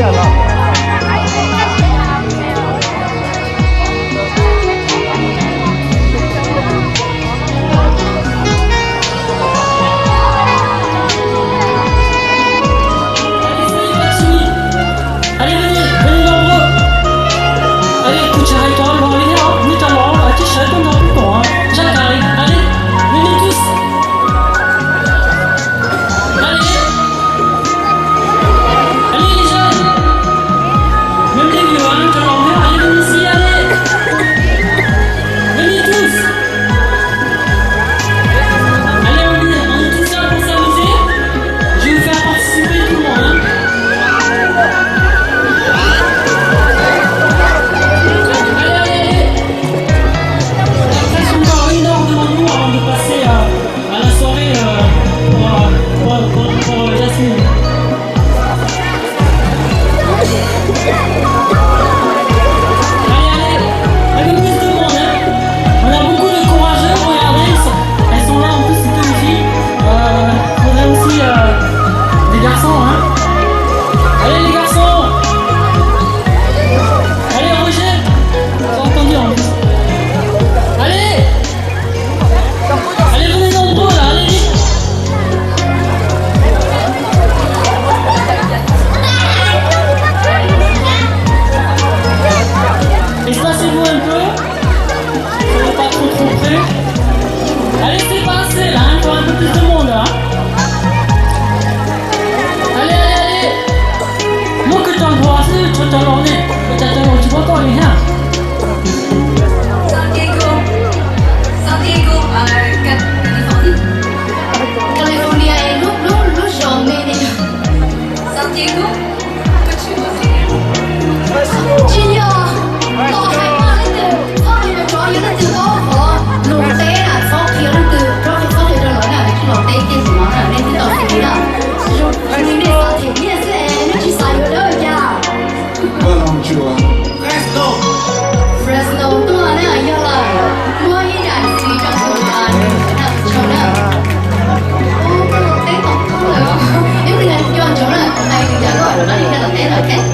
Allez, venez, venez nombreux. Allez, kuv tsis hais cov hluas li thiab, nej cov laus tsib sawv tuaj nrog kuv koom zaj kawg. Allez, venez tous. Allez. Allez, les jeunes. Même les vieux, hein, cov laus thiab, allez, venez ici, allez. Venez tous. Allez, on est, on est tous là pour s'amuser. Je vais vous faire participer tout le monde, hein. Allez, allez, allez. Il reste encore une heure devant nous avant de passer à, à la soirée, euh, pour, euh, pour, pour, pour, euh, Jasmine. Allez, allez, un peu plus de monde, hein. On a beaucoup de courageux, regardez, ils sont, elles sont là en plus, ces deux filles. Euh, faudrait aussi, euh, des garçons, hein. Allez, les garçons. Allez, Roger, t'as entendu en plus. Allez. Allez, venez nombreux là, allez vite. Espacez-vous un peu. Soyez pas trop trop près. Allez, c'est pas assez là, hein, il faut un peu plus de monde là, hein. Allez, allez, allez. Muab koj cov hluas xwb, tshuav cov laus ne, ua cas cov laus tsis paub koj li thiab? San Diego, San Diego, California, lub, lub, lub zos me ne. San Diego. Tsis yog, los hais leej twg txhob qhia rau tsov, yog leej twg paub qhov lus teb na txhob qhia leej twg, rau qhov txhob qhia rau lawv na, lawv tsis los teb kiag tus no na, nej twb tau xav li na. Zoo li nej xav them nyiaj xwb es nej tsis xav yuav dawb cas. Fresno tuaj na, yog lawm, muab ib daim xis rau tus, tus na, tus tsho na. Ub, koj los teb tau kub lawm, ib pliag coj ntsoov na, kuv hais yam koj, koj li coj los teb lawm thiab.